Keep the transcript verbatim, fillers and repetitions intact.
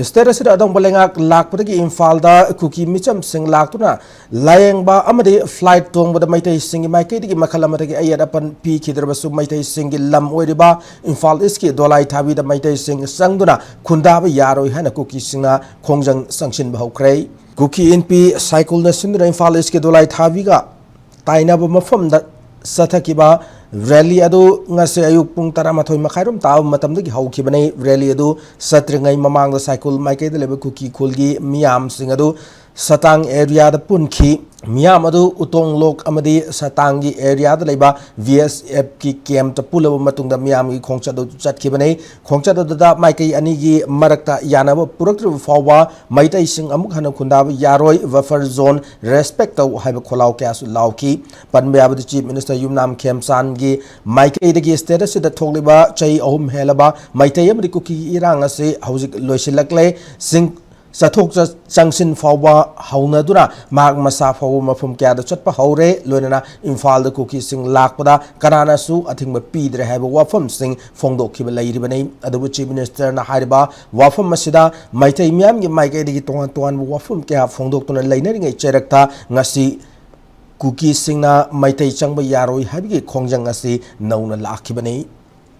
State ꯑꯁꯤꯗ ꯑꯗꯣꯝꯕ ꯂꯩꯉꯥꯛ ꯂꯥꯛꯄꯗꯒꯤ ꯏꯝꯐꯥꯜꯗ ꯀꯨꯀꯤ ꯃꯤꯆꯝꯁꯤꯡ ꯂꯥꯛꯇꯨꯅ ꯂꯥꯌꯦꯡꯕ ꯑꯃꯗꯤ ꯐ꯭ꯂꯥꯏꯠ ꯇꯣꯡꯕꯗ ꯃꯩꯇꯩꯁꯤꯡꯒꯤ ꯃꯥꯏꯀꯩꯗꯒꯤ ꯃꯈꯜ ꯑꯃꯗꯒꯤ ꯑꯌꯦꯠ ꯑꯄꯟ ꯄꯤꯈꯤꯗ꯭ꯔꯕꯁꯨ, ꯃꯩꯇꯩꯁꯤꯡꯒꯤ ꯂꯝ ꯑꯣꯏꯔꯤꯕ ꯏꯝꯐꯥꯜ ꯏꯁꯀꯤ ꯗꯣꯂꯥꯏ ꯊꯥꯕꯤꯗ ꯃꯩꯇꯩꯁꯤꯡ ꯆꯪꯗꯨꯅ ꯈꯨꯟꯗꯥꯕ ꯌꯥꯔꯣꯏ ꯍꯥꯏꯅ ꯀꯨꯀꯤꯁꯤꯡꯅ ꯈꯣꯡꯖꯪ ꯆꯪꯁꯤꯟꯕ ꯍꯧꯈ꯭ꯔꯦ꯫ ꯀꯨꯀꯤ ꯏꯟꯄꯤ ꯁꯥꯏꯀꯨꯜꯅ ꯁꯤꯟꯗꯨꯅ ꯏꯝꯐꯥꯜ ꯏꯁꯀꯤ ꯗꯣꯂꯥꯏ ꯊꯥꯕꯤꯒ ꯇꯥꯏꯅꯕ ꯃꯐꯝꯗ ꯆꯠꯊꯈꯤꯕ ꯔꯦꯂꯤ ꯑꯗꯨ ꯉꯁꯤ ꯑꯌꯨꯛ ꯄꯨꯡ ꯇꯔꯥꯃꯥꯊꯣꯏ ꯃꯈꯥꯏꯔꯣꯝ ꯇꯥꯕ ꯃꯇꯝꯗꯒꯤ ꯍꯧꯈꯤꯕꯅꯤ꯫ ꯔꯦꯂꯤ ꯑꯗꯨ ꯆꯠꯇ꯭ꯔꯤꯉꯩ ꯃꯃꯥꯡꯗ ꯁꯥꯏꯀꯨꯜ ꯃꯥꯏꯀꯩꯗ ꯂꯩꯕ ꯀꯨꯀꯤ ꯈꯨꯜꯒꯤ ꯃꯤꯌꯥꯝꯁꯤꯡ ꯑꯗꯨ ꯁꯇꯥꯡ ꯑꯦꯔꯤꯌꯥꯗ ꯄꯨꯟꯈꯤ꯫ ꯃꯤꯌꯥꯝ ꯑꯗꯨ ꯎꯇꯣꯡ ꯂꯣꯛ ꯑꯃꯗꯤ ꯁꯇꯥꯡꯒꯤ ꯑꯦꯔꯤꯌꯥꯗ ꯂꯩꯕ ꯕꯤ ꯑꯦꯁ ꯑꯦꯐꯀꯤ ꯀꯦꯝꯞꯇ ꯄꯨꯜꯂꯕ ꯃꯇꯨꯡꯗ ꯃꯤꯌꯥꯝꯒꯤ ꯈꯣꯡꯆꯠ ꯑꯗꯨ ꯆꯠꯈꯤꯕꯅꯤ꯫ ꯈꯣꯡꯆꯠ ꯑꯗꯨꯗ ꯃꯥꯏꯀꯩ ꯑꯅꯤꯒꯤ ꯃꯔꯛꯇ ꯌꯥꯅꯕ ꯄꯨꯔꯛꯇ꯭ꯔꯤꯕ ꯐꯥꯎꯕ ꯃꯩꯇꯩꯁꯤꯡ ꯑꯃꯨꯛ ꯍꯟꯅ ꯈꯨꯟꯗꯥꯕ ꯌꯥꯔꯣꯏ, ꯕꯐꯔ ꯖꯣꯟ ꯔꯦꯁꯄꯦꯛ ꯇꯧ ꯍꯥꯏꯕ ꯈꯣꯜꯂꯥꯎ ꯀꯌꯥꯁꯨ ꯂꯥꯎꯈꯤ꯫ ꯄꯟꯕ ꯌꯥꯕꯗ, ꯆꯤꯐ ꯃꯤꯅꯤꯁꯇꯔ ꯌꯨꯝꯅꯥꯝ ꯈꯦꯝꯆꯥꯟꯒꯤ ꯃꯥꯏꯀꯩꯗꯒꯤ ꯁ꯭ꯇꯦꯠ ꯑꯁꯤꯗ ꯊꯣꯛꯂꯤꯕ ꯆꯍꯤ ꯑꯍꯨꯝ ꯍꯦꯜꯂꯕ ꯃꯩꯇꯩ ꯑꯃꯗꯤ ꯀꯨꯀꯤꯒꯤ ꯏꯔꯥꯡ ꯑꯁꯤ ꯍꯧꯖꯤꯛ ꯂꯣꯏꯁꯤꯜꯂꯛꯂꯦ꯫ ꯆꯤꯡ ꯆꯠꯊꯣꯛ ꯆꯠ-, ꯆꯪꯁꯤꯟ ꯐꯥꯎꯕ ꯍꯧꯅꯗꯨꯅ ꯃꯍꯥꯛ ꯃꯁꯥ ꯐꯥꯎꯕ ꯃꯐꯝ ꯀꯌꯥꯗ ꯆꯠꯄ ꯍꯧꯔꯦ꯫ ꯂꯣꯏꯅꯅ ꯏꯝꯐꯥꯜꯗ ꯀꯨꯀꯤꯁꯤꯡ ꯂꯥꯛꯄꯗ ꯀꯅꯥꯅꯁꯨ ꯑꯊꯤꯡꯕ ꯄꯤꯗ꯭ꯔꯦ ꯍꯥꯏꯕ ꯋꯥꯐꯝꯁꯤꯡ ꯐꯣꯡꯗꯣꯛꯈꯤꯕ ꯂꯩꯔꯤꯕꯅꯤ꯫ ꯑꯗꯨꯕꯨ ꯆꯤꯐ ꯃꯤꯅꯤꯁꯇꯔꯅ ꯍꯥꯏꯔꯤꯕ ꯋꯥꯐꯝ ꯑꯁꯤꯗ ꯃꯩꯇꯩ ꯃꯤꯌꯥꯝꯒꯤ ꯃꯥꯏꯀꯩꯗꯒꯤ ꯇꯣꯉꯥꯟ ꯇꯣꯉꯥꯟꯕ ꯋꯥꯐꯝ ꯀꯌꯥ ꯐꯣꯡꯗꯣꯛꯇꯨꯅ ꯂꯩꯅꯔꯤꯉꯩ ꯆꯩꯔꯛꯇ ꯉꯁꯤ ꯀꯨꯀꯤꯁꯤꯡꯅ ꯃꯩꯇꯩ ꯆꯪꯕ ꯌꯥꯔꯣꯏ ꯍꯥꯏꯕꯒꯤ ꯈꯣꯡꯖꯪ ꯑꯁꯤ ꯅꯧꯅ ꯂꯥꯛꯈꯤꯕꯅꯤ꯫